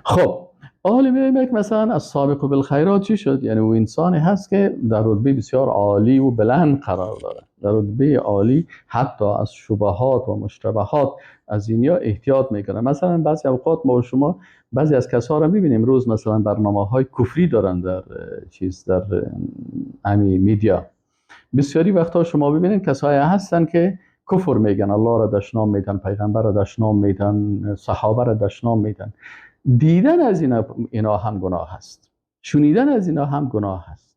خب حالا میایم یک مثلا از سابق بالخیرات چی شد؟ یعنی او انسانی هست که در رتبه بسیار عالی و بلند قرار داره، در رتبه عالی حتی از شبهات و مشتبهات از اینیا احتیاط میکنه. مثلا بعضی اوقات ما و شما بعضی از کسا را میبینیم روز مثلا برنامه های کفری دارن در چیز، در امی میدیا. بسیاری وقتا شما ببینید کسایی هستن که کفر میگن، الله را دشنام میدن، پیغمبر را دشنام میدن، صحابه را دشنام میدن. دیدن از اینا هم گناه هست، شنیدن از اینا هم گناه هست.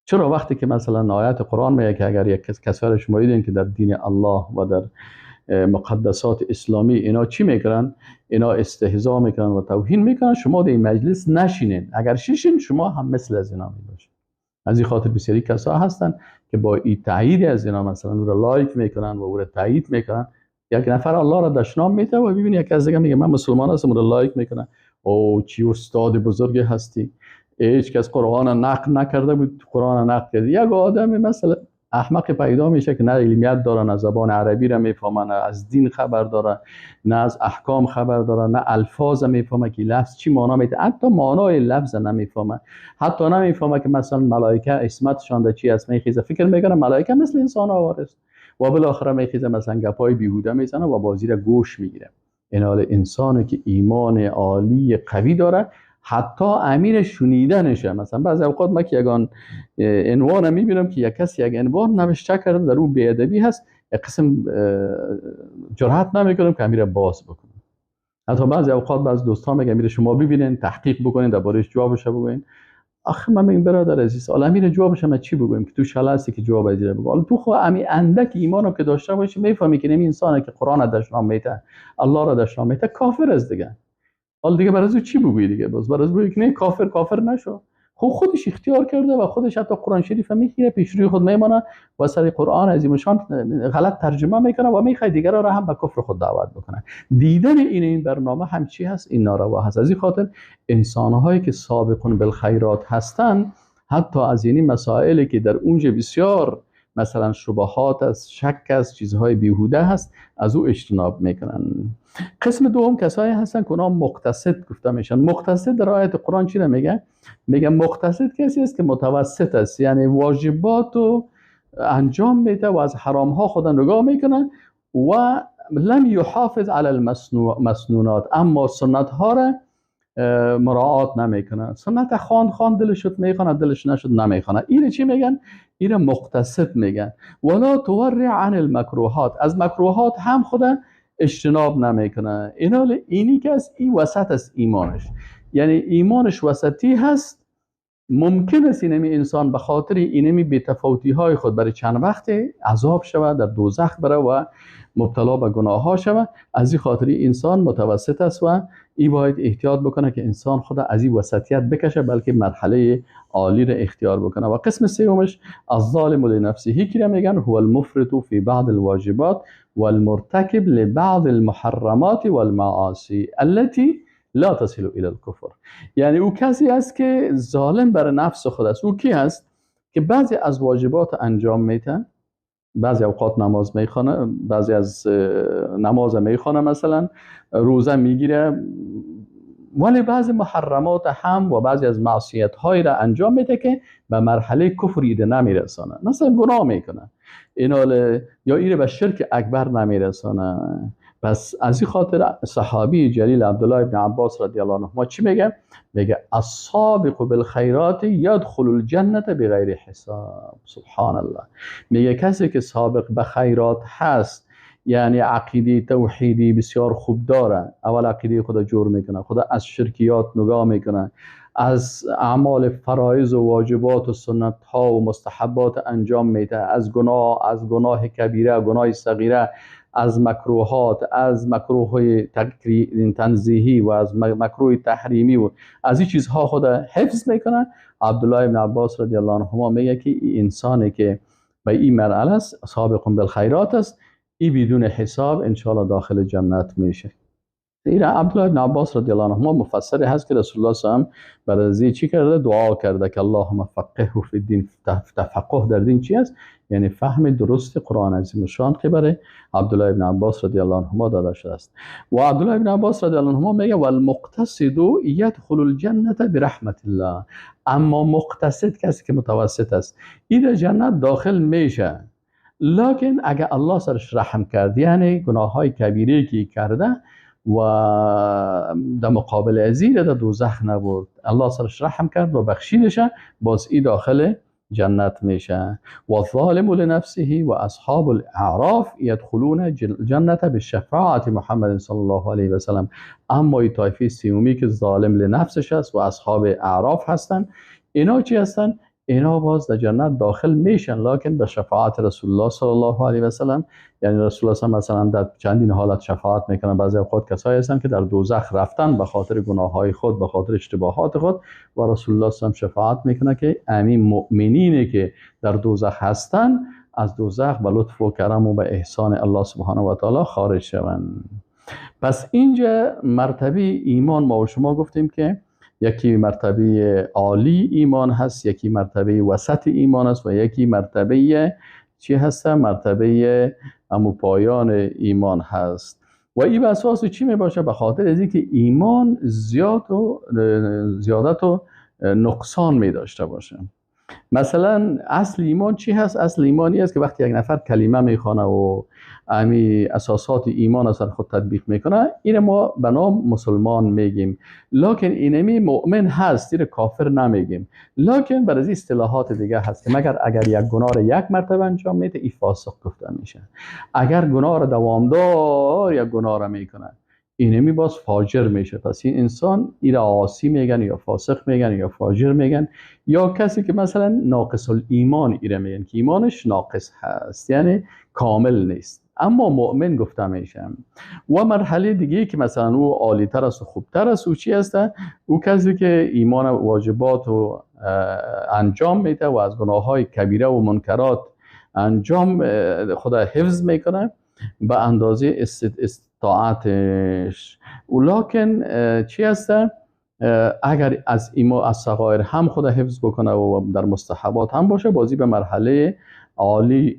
چرا؟ وقتی که مثلا آیات قرآن میگه که اگر یک کسایی شما دیدین که در دین الله و در مقدسات اسلامی اینا چی میکنن، اینا استهزا میکنن و توهین میکنن، شما در این مجلس نشینین، اگر شیشین شما هم مثل از اینا میباشین. از این خاطر بسیاری کسا هستن که با این تایید از اینا مثلا او را like میکنن و او را تایید میکنن. یک نفر الله را دشنام میده و ببینی یک از دیگه میگه من مسلمان هستم، او را like میکنه، او چی استاد بزرگی هستی، هیچ کس قرآن نقد نکرده بود، قرآن نقد کرد. یک آدم مثلا احمق پیدا میشه که نه علمیت داره، نه زبان عربی را میفهمه، نه از دین خبر داره، نه از احکام خبر داره، نه الفاظ میفهمه که لفظ چی معنا میده، حتی معنای لفظ نمیفهمه، حتی نمیفهمه که مثلا ملائکه عصمتشان در چی است. میخیزه فکر میکنه ملائکه مثل انسان آوارست و بالاخره میخیزه مثلا گپای بیهوده میزنه و بازی را گوش میگیره. این حال انسانی که ایمان عالی قوی داره حتی امیر شنیدنشه. مثلا بعضی اوقات من که یگان عنوان میبینم که یک کسی یک عنوان نوشته کرده در او بی‌ادبی هست، یک قسم جرأت نمیکنم که امیر باز بکنم. حتی بعضی اوقات بعضی دوستان میگن امیر شما ببینین، تحقیق بکنین، دربارش جوابش بگوین. آخه من میگم برادر عزیز، حالا امیر جوابش ما چی بگویم که تو شله هستی که جواب ازیره بگو. حالا تو خو امی اندک ایمانو که داشته باشی میفهمی که این انسانه که قرآن دشنام میته، الله را دشنام میته، کافر است دیگه. حالا دیگه برای او چی بگویی دیگه؟ باز برای او که نه کافر کافر نشو. خب خودش اختیار کرده و خودش حتی قرآن شریف میگیره پیش روی خود میمانه و سر قرآن عظیمشان غلط ترجمه میکنه و میخواد دیگران را هم به کفر خود دعوت بکنه. دیدن این برنامه هم چی هست؟ این ناروا هست. از این خاطر انسانهایی که سابقون بالخیرات هستند حتی از این مسائلی که در اونجا بسیار مثلا شبهات است، شک است، چیزهای بیهوده هست، از او اجتناب میکنن. قسم دوم کسایی هستن که اونا مقتصد گفته میشن. مقتصد در آیت قرآن چی میگه؟ میگه مقتصد کسی است که متوسط است، یعنی واجبات رو انجام میده و از حرام ها خود نگاه میکنه و لم یحافظ علی المسنونات، اما سنت ها را مراعات نمیکنه. سنت خان دلش شد میخونه، دلش نشد نمیخونه. اینو چی میگن؟ اینو مقتصد میگن. ولا تورع عن المکروهات، از مکروهات هم خود اجتناب نمیکنه. اینا اینی که از این وسط است ایمانش، یعنی ایمانش وسطی هست. ممکن است اینمی انسان به خاطر اینمی بی‌تفاوتی های خود برای چند وقت عذاب شود، در دوزخ بره و مبتلا به گناه ها شود. از این خاطر انسان متوسط است و ای باید احتیاط بکنه که انسان خود از این وسطیت بکشه، بلکه مرحله عالی را اختیار بکنه. و قسم سومش الظالم لنفسه که میگن هو المفرط فی بعض الواجبات والمرتکب لبعض المحرمات والمعاصی التي لا تصل الى الكفر. یعنی او کسی است که ظالم بر نفس خود است. او کی است؟ که بعضی از واجبات انجام میده، بعضی اوقات نماز میخوانه، بعضی از نماز میخوانه، مثلا روزه میگیره، ولی بعضی محرمات هم و بعضی از معصیت هایی را انجام میده که به مرحله کفر ایده نمیرسانه، مثلا گناه میکنه اینا، یا ایره به شرک اکبر نمیرسانه. پس از این خاطر صحابی جلیل عبدالله ابن عباس رضی الله عنه ما چی میگه؟ میگه السابق بالخیرات یدخل الجنه بغیر حساب. سبحان الله. میگه کسی که سابق به خیرات هست، یعنی عقیده توحیدی بسیار خوب داره، اول عقیده خدا جور میکنه، خدا از شرکیات نگاه میکنه، از اعمال فرایض و واجبات و سنت ها و مستحبات انجام میده، از گناه، از گناه کبیره، گناه صغیره، از مکروهات، از مکروه تنزیهی و از مکروه تحریمی و از این چیزها خود حفظ میکنه. عبدالله ابن عباس رضی الله عنهما میگه که این انسانی که به این مرحله است، سابق بالخیرات است، این بدون حساب انشاءالله داخل جنت میشه. ایره عبدالله ابن عباس رضی الله عنهما مفسر هست که رسول الله صلی الله علیه و برای چی کرده؟ دعا کرده که اللهم فقهه فی الدین. تفقه در دین چی است؟ یعنی فهم درست قرآن عظیم الشان که برای عبدالله ابن عباس رضی الله عنهما داده شده است. و عبدالله ابن عباس رضی الله عنهما میگه والمقتصد یدخل الجنه برحمت الله. اما مقتصد کسی که متوسط است، این جنت داخل میشه، لکن اگر الله سرش رحم کرد، یعنی گناه های کبیره که کرده و در مقابل ازی در دوزخ نبرد، الله سرش رحم کرد و بخشیدشه، باز ای داخل جنت میشه. و الظالم لنفسه و اصحاب الاعراف یدخلون الجنه بالشفاعت محمد صلی الله علیه و سلم. اما ای طایفه سیومی که ظالم لنفسش است و اصحاب اعراف هستن، اینا چی هستن؟ اینا باز در جنت داخل میشن، لکن به شفاعت رسول الله صلی الله علیه و سلم. یعنی رسول الله مثلا در چندین حالت شفاعت میکنن. بعضی اوقات کسایی هستن که در دوزخ رفتن به خاطر گناههای خود، به خاطر اشتباهات خود، و رسول الله صلی الله علیه و شفاعت میکنه که امین مؤمنینی که در دوزخ هستن از دوزخ به لطف و کرم و به احسان الله سبحانه و تعالی خارج شوند. پس اینجا مرتبه ایمان ما و شما گفتیم که یکی مرتبه عالی ایمان هست، یکی مرتبه وسط ایمان است و یکی مرتبه چی هست؟ مرتبه امو پایان ایمان هست. و این به اساس چی می باشه؟ به خاطر از اینکه ایمان زیاد و زیادت و نقصان می داشته باشه. مثلا اصل ایمان چی هست؟ اصل ایمانی است که وقتی یک نفر کلمه میخوانه و امی اساسات ایمان از خود تطبیق میکنه، این ما به نام مسلمان میگیم. لکن اینمی مؤمن هست، این کافر نمیگیم. لکن بر از اصطلاحات دیگه هست که مگر اگر یک گناه را یک مرتبه انجام میده، این فاسق گفته میشه. اگر گناه را دوامدار یک گناه را میکنه، اینمی باز فاجر میشه. پس این انسان ایره عاصی میگن یا فاسق میگن یا فاجر میگن، یا کسی که مثلا ناقص الایمان ایره میگن که ایمانش ناقص هست، یعنی کامل نیست، اما مؤمن گفته میشه. و مرحله دیگه که مثلا او عالی تر است و خوبتر است، او چی هست؟ او کسی که ایمان واجبات رو انجام میده و از گناه های کبیره و منکرات انجام خدا حفظ میکنه به اندازه استطاعتش. ولکن چی هست؟ اگر از ایمان از صغایر هم خدا حفظ بکنه و در مستحبات هم باشه، بازی به مرحله عالی،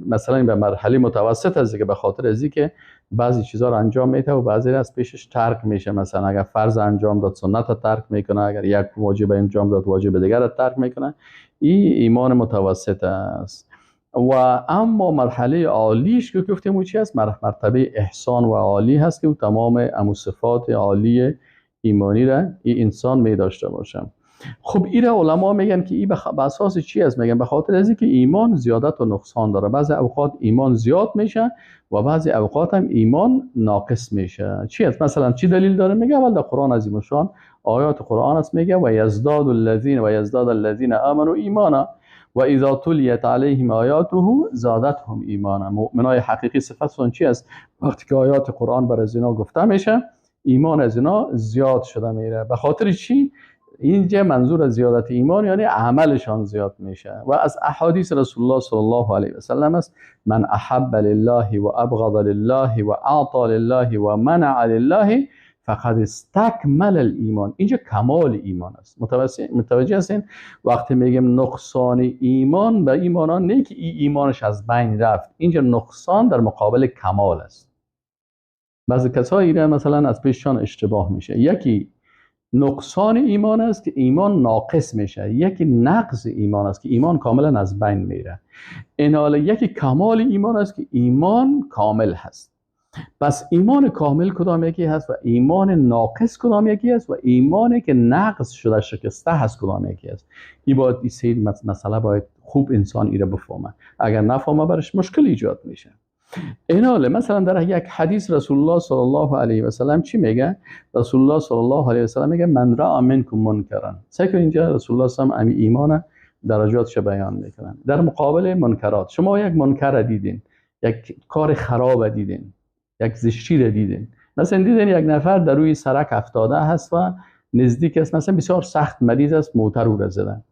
مثلا به مرحله متوسط است که به خاطر از اینکه بعضی چیزا رو انجام میده و بعضی از پیشش ترک میشه. مثلا اگر فرض انجام داد سنت رو ترک میکنه، اگر یک واجب انجام داد واجب دیگر رو ترک میکنه. این ایمان متوسط است. و اما مرحله عالیش که گفتیم او چی است؟ مرتبه احسان و عالی هست که او تمام امو صفات عالی ایمانی را این انسان می داشته باشه. خب ایره علما میگن که این به اساس چی است؟ میگن به خاطر از اینکه ایمان زیادت و نقصان داره. بعضی اوقات ایمان زیاد میشه و بعضی اوقات هم ایمان ناقص میشه. چی است؟ مثلا چی دلیل داره؟ میگه اول در قرآن عظیم الشان آیات قرآن است، میگه و یزداد الذین و یزداد الذین آمنوا ایمانا و اذا تلیت علیهم آیاته زادتهم ایمانا. مؤمنای حقیقی صفتشون چی است؟ وقتی که آیات قرآن بر از اینا گفته میشه ایمان از اینا زیاد شده میره. به خاطر چی؟ اینجا منظور از زیادت ایمان یعنی عملشان زیاد میشه. و از احادیث رسول الله صلی الله علیه و سلم است من احب لله و ابغض لله و اعطى لله و منع لله فقد استکمل الایمان. اینجا کمال ایمان است. متوجه هستین؟ وقتی میگیم نقصان ایمان به ایمانان نه که ایمانش از بین رفت، اینجا نقصان در مقابل کمال است. بعضی کسایی مثلا از پیششان اشتباه میشه. یکی نقصان ایمان است که ایمان ناقص میشه، یکی نقص ایمان است که ایمان کاملا از بین میره. ایناله یکی کمال ایمان است که ایمان کامل هست. پس ایمان کامل کدام یکی هست و ایمان ناقص کدام یکی هست و ایمانی که نقص شده شکسته هست کدام یکی هست؟ این باید این سه مسئله باید خوب انسان ایره بفهمه. اگر نفهمه برش مشکل ایجاد میشه. ایناله مثلا در یک حدیث رسول الله صلی الله علیه و سلم چی میگه؟ رسول الله صلی الله علیه و سلم میگه من را منکم منکرا. سعی کن اینجا رسول الله صلی الله علیه و سلم ایمان درجاتش بیان میکنن در مقابل منکرات. شما یک منکر دیدین، یک کار خراب دیدین، یک زشتی را دیدین، مثلا دیدین یک نفر در روی سرک افتاده هست و نزدیک است، مثلا بسیار سخت مریض است، موتر او را زدن.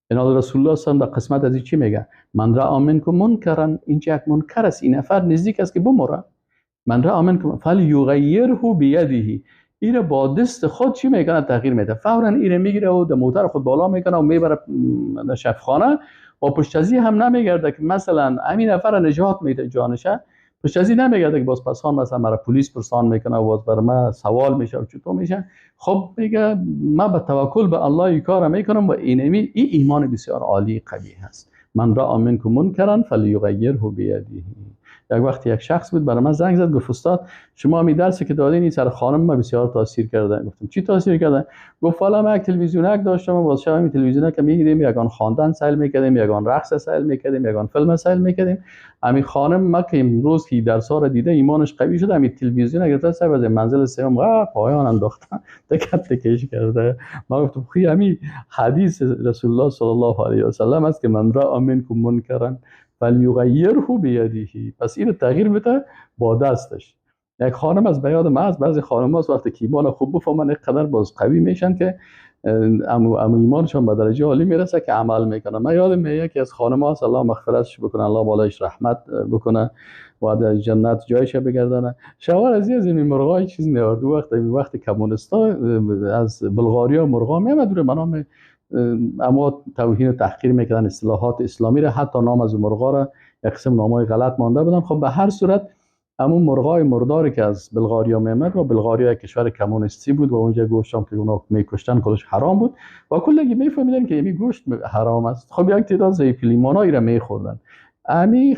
اینا رسول الله صلی الله علیه و در قسمت از این چی میگه؟ من را منکم منکرا. اینجا یک منکر است، این نفر نزدیک است که بمره. من رأى منکم فلیغیره بیده، ایره با دست خود چی میکنه؟ تغییر میده. فورا ایره میگیره و در موتر خود بالا میکنه و میبره در شفخانه و پشت ازی هم نمیگرده که مثلا همین نفر نجات میده جانشه، پشت ازی نمیگرده که باز پسان مثلا مرا پلیس پرسان میکنه و باز بر ما سوال میشه و چطور میشه. خب میگه من به توکل به الله این کار میکنم و اینمی این ایمان بسیار عالی قوی هست. من رأى منکم منکرا فلیغیره بیده. یک وقتی یک شخص بود برای من زنگ زد، گفت استاد شما می درسی که دادین این سر خانم ما بسیار تاثیر کرده. گفتم چی تاثیر کرده؟ گفت والا من یک تلویزیونک داشتم و باز شب می تلویزیونک می‌دیدیم، یگان خواندن سیل می‌کردیم، یگان رقص سیل می‌کردیم، یگان فیلم سیل می‌کردیم. همین خانم ما که امروز که درس‌ها رو دیده ایمانش قوی شد، همین تلویزیون گرفته سر از منزل سوم پایان انداختن تکت تکش کرده. ما گفتم خی همین حدیث رسول الله صلی الله علیه و سلم است که من رأى منکم منکرا فلیغیره بیده، پس اینو تغییر بده با دستش. یک خانم از بیاد ما از بعضی خانم هاست وقتی که ایمان خوب بفهمن اینقدر باز قوی میشن که امو ایمانشون به درجه عالی میرسه که عمل میکنن. من یادم میاد یکی از خانم هاست، الله مغفرتش بکنه، الله بالایش رحمت بکنه و در جنت جایش بگردانه، شوهر از این مرغای چیز میآورد. وقتی کمونیستا از بلغاریا مرغا میامد به نام اما توهین و تحقیر میکردن اصطلاحات اسلامی را، حتی نام از مرغا را یک قسم نامای غلط مانده بودن. خب به هر صورت همون مرغای مرداری که از بلغاریا میامد و بلغاریا یک کشور کمونیستی بود و اونجا گوشت هم که اونا میکشتن کلش حرام بود و کلگی میفهمیدن که این گوشت حرام است. خب یک تعداد ضعیف لیمانایی را میخوردن. امی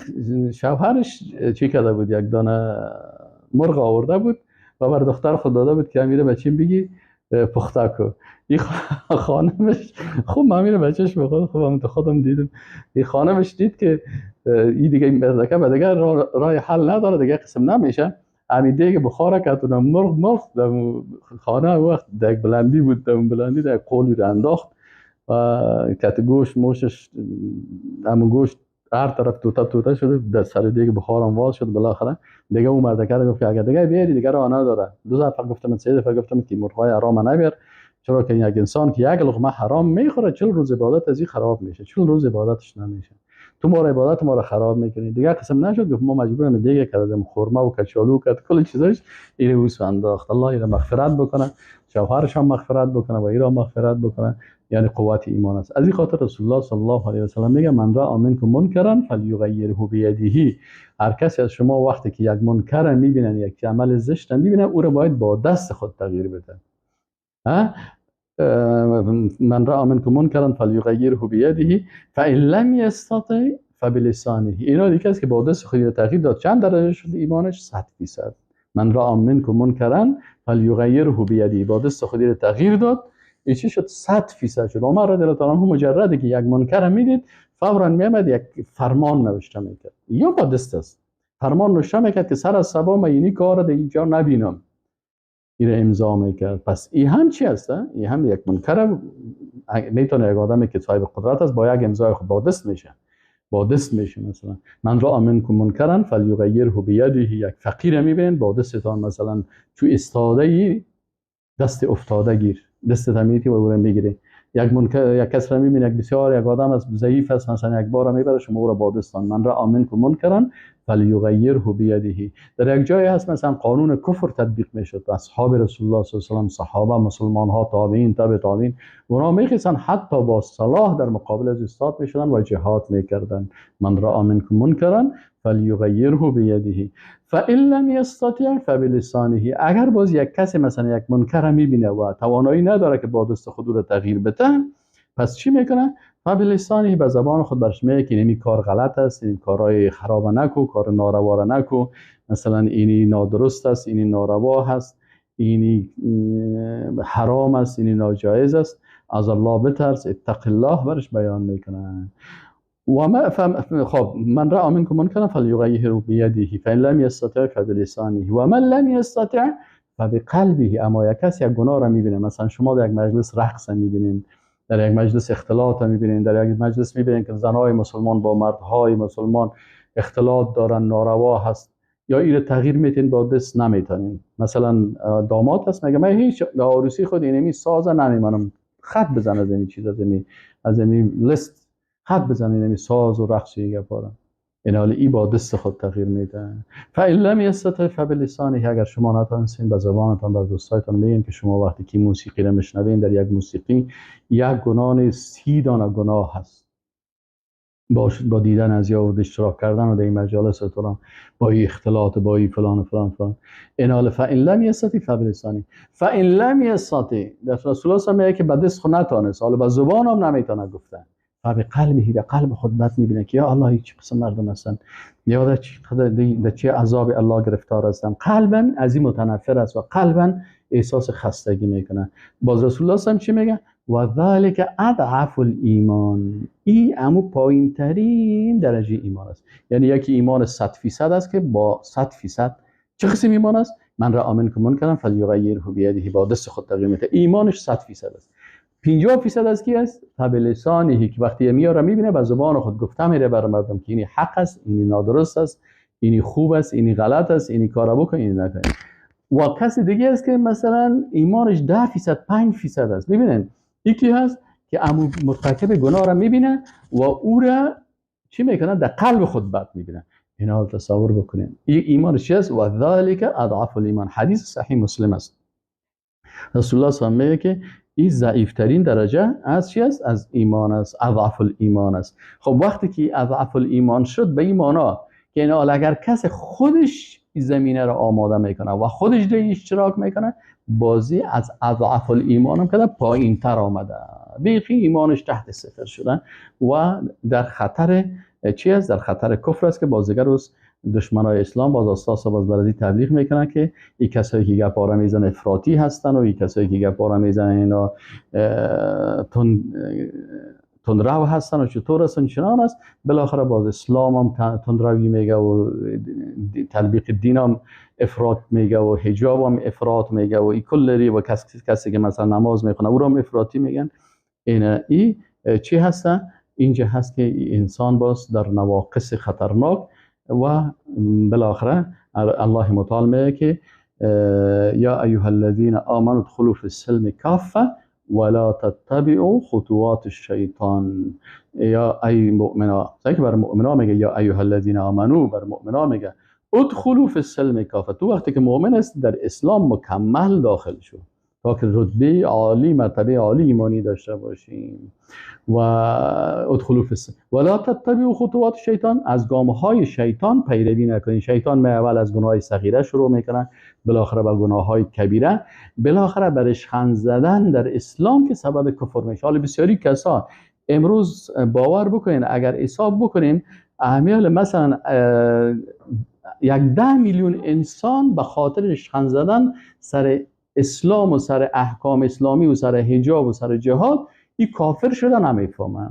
شوهرش چی کرده بود؟ یک دانه مرغ آورده بود و بر دختر خود داده بود که امیره بچیم بگی پخته کو. این خانمش خب من میره بچهش بخواد، خب من خودم دیدم این خانمش دید که این دیگه مردکه به دیگه راه حل نداره، دیگه قسم نمیشه. همین دیگه بخاره که اونم مرغ در خانه وقت در بلندی بود، در بلندی در قولی رو انداخت و کت گوشت موشش همون گوشت هر طرف توته توته شده، در سر دیگه بخارم واز شد. بالاخره دیگه اون مردکه رو گفت که اگه دیگه بیاری دیگه راه نداره. دو دفعه گفتم، سه دفعه گفتم که مرغای حرام نبیر، چرا که یک انسان که یک لقمه حرام میخوره 40 روز عبادت از این خراب میشه، 40 روز عبادتش نمیشه. تو ما عبادت ما رو خراب میکنی. دیگه قسم نشد، گفت ما مجبوریم دیگه کردم خرما و کچالو کرد کل چیزاش اینو اوس انداخت. الله اینا مغفرت بکنه، شوهرش هم مغفرت بکنه و اینا مغفرت بکنه. یعنی قوت ایمان است. از این خاطر رسول الله صلی الله علیه و سلم میگه من رأى منکم منکرا فلیغیره بیده. هر کسی از شما وقتی که یک منکر میبینن، یک عمل زشت میبینن، او رو باید با دست خود تغییر بده. ها من رأى منکم منکرا فلیغیره بیده فإن لم یستطع فبلسانه. اینا دیگه است که با دست خود تغییر داد. چند درجه شد ایمانش؟ 100%. من رأى منکم منکرا فلیغیره بیده، با دست خود تغییر داد، این چی شد؟ 100% شد. عمر رضی الله تعالی عنه مجرده که یک منکر میدید فورا میامد یک فرمان نوشته میکرد، یا با دست است فرمان نوشته میکرد که سر از صبا من اینی کار در اینجا نبینم، این امضا میکرد. پس این هم چی هست؟ این هم یک منکر میتونه یک آدمی که صاحب قدرت است با یک امضای خود با دست میشه، با دست میشه. مثلا من رأى منکم منکرا فلیغیره بیده، یک فقیر میبینین با دستتان مثلا تو استاده دست افتاده گیر، دست تمیتی و او رو میگیری. یک منکر، یک کس را میبینی، یک بسیار یک آدم از ضعیف است، مثلا یک بار میبره شما او را با دستان. من رأى منکم منکرا فلیغیره بیده. در یک جایی هست مثلا قانون کفر تطبیق میشد، اصحاب رسول الله صلی الله علیه و سلم، صحابه، مسلمان ها، تابعین، تابع تابعین، اونا میخواستن حتی با سلاح در مقابل از استاد میشدن و جهاد میکردن. من رأى منکم منکرا فلیغیره بیده فإن لم یستطع فبلسانه. اگر باز یک کسی مثلا یک منکر میبینه و توانایی نداره که با دست خود رو تغییر بده، پس چی میکنه؟ فبلسانه، به زبان خود برش میگه که این کار غلط است، این کارهای خراب نکو، کار ناروا را نکو، مثلا اینی نادرست است، اینی ناروا هست، اینی حرام است، اینی ناجایز است، از الله بترس، اتق الله، برش بیان میکنه. و ما خب من رأى منكم منكرا فليغيره بيده فإن لم يستطع فبلسانه ومن لم يستطع فبقلبه. اما یک کسی یک گناه را میبینه، مثلا شما در یک مجلس رقص میبینین، در یک مجلس اختلاط میبینین، در یک مجلس میبینین که زنای مسلمان با مردهای مسلمان اختلاط دارن، ناروا هست، یا ایره تغییر میتین با دست نمیتونین. مثلا داماد هست میگه من هیچ عروسی خود اینمی ساز نمیمانم، خط بزن از این چیز، از این لیست خط بزن، اینمی ساز و رقص و این گپا. این حال ای با دست خود تغییر میده. فإن لم یستطع فبلسانه، اگر شما نتونستین به زبانتان بر دوستایتان میگین که شما وقتی که موسیقی را میشنوین، در یک موسیقی یک گناه 30 دانه گناه هست، با دیدن از یا اشتراک کردن و در این مجالس و با این اختلاط با این فلان و فلان فلان. این حال فإن لم یستطع فبلسانه، فإن لم یستطع، در رسول الله میگه که به دست خود نتونست، حالا به زبان هم نمیتونه گفتن، فبقلبه، در قلب خود بد میبینه که یا الله چه قسم مردم هستن، یا در چه عذاب الله گرفتار هستن. قلبا از این متنفر است و قلبا احساس خستگی میکنه. باز رسول الله هم چی میگه؟ و ذلک اضعف الایمان، این امو پایین ترین درجه ایمان است. یعنی یکی ایمان 100% است که با 100% چه قسم ایمان است؟ من را آمن کن منکرا فلیغیره بیده، با دست خود تغییر میده، ایمانش 100% است. 50% از کی است؟ فبلسانه، که وقتی میاره میبینه به زبان خود گفته میره بر مردم که اینی حق است، اینی نادرست است، اینی خوب است، اینی غلط است، اینی کارا بکن، اینی نکن. و کسی دیگه است که مثلا ایمانش 10% 5% است. ببینن یکی هست که امو مرتکب گناه را میبینه و او را چی میکنه؟ در قلب خود بد میبینه. این حال تصور بکنین این ایمانش چی است؟ و ذلک اضعف الایمان. حدیث صحیح مسلم است. رسول الله صلی الله علیه و آله که این ضعیفترین درجه از چی است؟ از ایمان است، اضعف الایمان است. خب وقتی که اضعف الایمان شد، به این معنا که این حال اگر کس خودش زمینه را آماده میکنه و خودش در اشتراک میکنه، بازی از اضعف الایمان هم که پایین تر آمده، بیخی ایمانش تحت صفر شده و در خطر چی است؟ در خطر کفر است که بازیگر روز دشمنای اسلام باز اساس باز برازی تبلیغ میکنن که این کسایی که گپ آره میزنن افراطی هستن و این کسایی که گپ آره میزنن اینا تندرو هستن و چطور هستن چنان است. بالاخره باز اسلام هم تندروی میگه و تطبیق دین هم افراط میگه و حجاب هم افراط میگه و این کلی و کسی که مثلا نماز میخونه او رو هم افراطی میگن. این ای چی هستن؟ اینجا هست که انسان باز در نواقص خطرناک و بالاخره الله متعال میگه که یا ایها الذین آمنوا ادخلوا فی السلم کافه ولا تتبعوا خطوات الشیطان. یا ای مؤمنا، که بر مؤمنا میگه یا ایها الذین آمنوا، بر مؤمنا میگه ادخلوا فی السلم کافه. تو وقتی که مؤمن است در اسلام مکمل داخل شو تا که رتبه عالی، مرتبه عالی ایمانی داشته باشیم. و ادخلوا فی السلم ولا تتبعوا خطوات الشیطان، از گام‌های شیطان پیروی نکنید. شیطان می اول از گناه‌های صغیره شروع میکنه، بالاخره بر گناه‌های کبیره، بالاخره بر اشخن زدن در اسلام که سبب کفر میشه. حالا بسیاری کسا امروز باور بکنین، اگر حساب بکنین اهمیت مثلا 10 میلیون انسان به خاطر اشخن زدن سر اسلام و سر احکام اسلامی و سر حجاب و سر جهاد این کافر شدن نمیفهمن.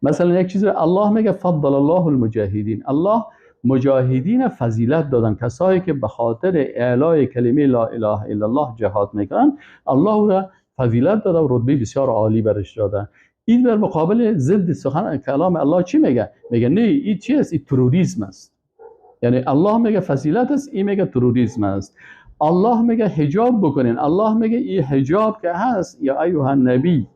مثلا یک چیز الله میگه فضل الله المجاهدین، الله مجاهدین فضیلت دادن، کسایی که به خاطر اعلای کلمه لا اله الا الله جهاد میکنن، الله او را فضیلت داده و رتبه بسیار عالی برش داده. این در مقابل ضد سخن کلام الله چی میگه؟ میگه نه این چی است؟ این تروریسم است. یعنی الله میگه فضیلت است، این میگه تروریسم است. الله میگه حجاب بکنین، الله میگه این حجاب که هست، یا ایها النبی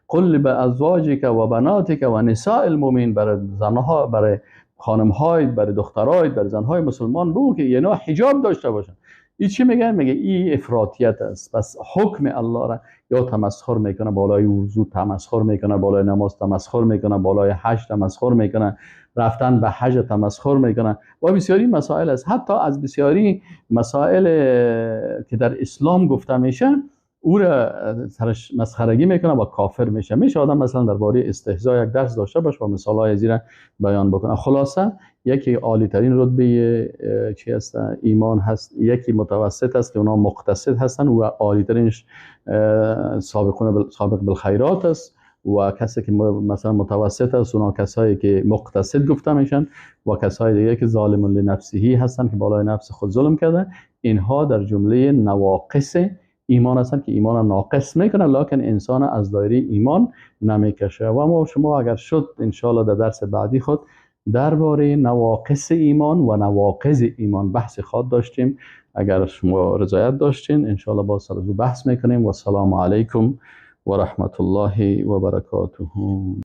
قل به ازواجک و بناتک و نساء المؤمنین، برای زنها، برای خانمهای، برای دخترای، برای زنهای مسلمان بگو که اینا حجاب داشته باشن. این چی میگه؟ میگه این افراطیت است. پس حکم الله را یا تمسخر میکنه، بالای وضو تمسخر میکنه، بالای نماز تمسخر میکنه، بالای حج تمسخر میکنه، رفتن به حج تمسخر میکنه و بسیاری مسائل است. حتی از بسیاری مسائل که در اسلام گفته میشه او را سرش مسخرگی میکنه و کافر میشه. میشه آدم مثلا درباره استهزا یک درس داشته باشه و مثالای زیر بیان بکنه. خلاصه یکی عالی ترین رتبه چی هست؟ ایمان هست. یکی متوسط است که اونا مقتصد هستن و عالی ترینش سابق بالخیرات است. و کسی که مثلا متوسط است اونا کسایی که مقتصد گفته میشن و کسایی دیگه که ظالم لنفسه هستن که بالای نفس خود ظلم کرده، اینها در جمله نواقص ایمان هستن که ایمان ناقص میکنه، لکن انسان از دایره ایمان نمیکشه. و ما شما اگر شد انشاءالله در درس بعدی خود درباره نواقص ایمان و نواقض ایمان بحث خواد داشتیم. اگر شما رضایت داشتین انشاءالله باز سر از او بحث میکنیم. و السلام علیکم و رحمت الله و برکاته.